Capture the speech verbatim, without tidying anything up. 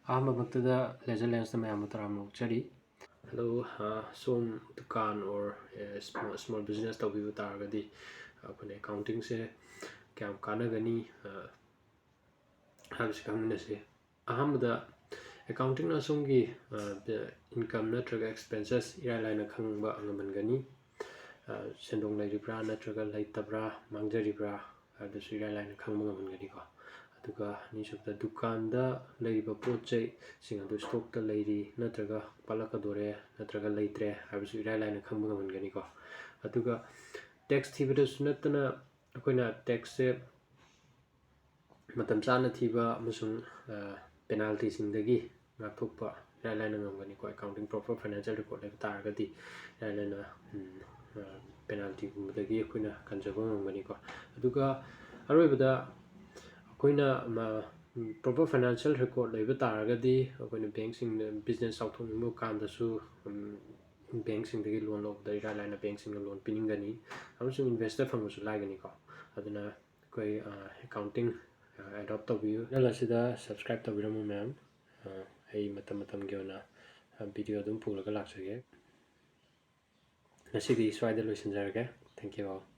ꯑꯍꯥꯟꯕꯃꯛꯇꯗ Ledger Lens ꯇ ꯃꯌꯥꯝꯕꯨ ꯇꯔꯥꯝꯅ ꯑꯣꯛꯆꯔꯤ꯫ Hello, ꯑ, ꯁꯣꯝ ꯗꯨꯀꯥꯟ or, ꯑ, small, small business ꯇꯧꯕꯤꯕ ꯇꯥꯔꯒꯗꯤ ꯑꯩꯈꯣꯏꯅ accounting ꯁꯦ ꯀꯌꯥꯝ ꯀꯥꯟꯅꯒꯅꯤ, ꯑ, ꯍꯥꯏꯕꯁꯤ ꯈꯪꯃꯤꯟꯅꯁꯤ꯫ ꯑꯍꯥꯟꯕꯗ accounting ꯅ ꯁꯣꯝꯒꯤ, ꯑ, income ꯅꯠꯇ꯭ꯔꯒ expenses ꯏꯔꯥꯏ ꯂꯥꯏꯅ ꯈꯪꯕ ꯉꯝꯍꯟꯒꯅꯤ꯫ ꯑ, ꯁꯦꯟꯗꯣꯡ ꯂꯩꯔꯤꯕ꯭ꯔꯥ ꯅꯠꯇ꯭ꯔꯒ ꯂꯩꯇꯕ꯭ꯔꯥ, ꯃꯥꯡꯖꯔꯤꯕ꯭ꯔꯥ ꯍꯥꯏꯕꯗꯨꯁꯨ ꯏꯔꯥꯏ ꯂꯥꯏꯅ ꯈꯪꯕ ꯉꯝꯍꯟꯒꯅꯤꯀꯣ꯫ ꯑꯗꯨꯒ ꯑꯅꯤꯁꯨꯕꯗ ꯗꯨꯀꯥꯟꯗ ꯂꯩꯔꯤꯕ ꯄꯣꯠ ꯆꯩꯁꯤꯡ ꯑꯗꯨ stock ꯇ ꯂꯩꯔꯤ ꯅꯠꯇ꯭ꯔꯒ ꯄꯠꯂꯛꯀꯗꯣꯔꯦ ꯅꯠꯇ꯭ꯔꯒ ꯂꯩꯇ꯭ꯔꯦ ꯍꯥꯏꯕꯁꯨ ꯏꯔꯥꯏ ꯂꯥꯏꯅ ꯈꯪꯕ ꯉꯝꯍꯟꯒꯅꯤꯀꯣ꯫ ꯑꯗꯨꯒ tax ꯊꯤꯕꯗꯁꯨ ꯅꯠꯇꯅ ꯑꯩꯈꯣꯏꯅ tax ꯁꯦ ꯃꯇꯝ ꯆꯥꯅ ꯊꯤꯕ ꯑꯃꯁꯨꯡ, ꯑ, penalty ꯁꯤꯡꯗꯒꯤ ꯉꯥꯛꯊꯣꯛꯄ ꯏꯔꯥꯏ ꯂꯥꯏꯅ ꯉꯝꯒꯅꯤꯀꯣ꯫ Accounting proper financial record ꯂꯩꯕ ꯇꯥꯔꯒꯗꯤ ꯏꯔꯥꯏ ꯂꯥꯏꯅ, ꯎꯝ, ꯑ, penalty ꯒꯨꯝꯕꯗꯒꯤ ꯑꯩꯈꯣꯏꯅ ꯀꯟꯖꯕ ꯉꯝꯒꯅꯤꯀꯣ꯫ ꯑꯗꯨꯒ ꯑꯔꯣꯏꯕꯗ ꯑꯩꯈꯣꯏꯅ ꯃ-, ꯎꯝ, proper financial record ꯂꯩꯕ ꯇꯥꯔꯒꯗꯤ ꯑꯩꯈꯣꯏꯅ bank ꯁꯤꯡꯗ business ꯆꯥꯎꯊꯣꯛꯅꯤꯡꯕ ꯀꯥꯟꯗꯁꯨ, ꯎꯝ, bank ꯁꯤꯡꯗꯒꯤ loan ꯂꯧꯕꯗ ꯏꯔꯥꯏ ꯂꯥꯏꯅ bank ꯁꯤꯡꯅ loan ꯄꯤꯅꯤꯡꯒꯅꯤ ꯑꯃꯁꯨꯡ investor ꯐꯪꯕꯁꯨ ꯂꯥꯏꯒꯅꯤꯀꯣ꯫ ꯑꯗꯨꯅ ꯑꯩꯈꯣꯏ, ꯑ, accounting, ꯑ, adopt ꯇꯧꯕꯤꯌꯨ꯫ Channel ꯑꯁꯤꯗ subscribe ꯇꯧꯕꯤꯔꯝꯃꯨ ꯃꯌꯥꯝ꯫ ꯑ, ꯑꯩ ꯃꯇꯝ ꯃꯇꯝꯒꯤ ꯑꯣꯏꯅ, ꯑ, video ꯑꯗꯨꯝ ꯄꯨꯔꯒ ꯂꯥꯛꯆꯒꯦ꯫ ꯉꯁꯤꯗꯤ ꯁ꯭ꯋꯥꯏꯗ ꯂꯣꯏꯁꯤꯟꯖꯔꯒꯦ꯫ Thank you all.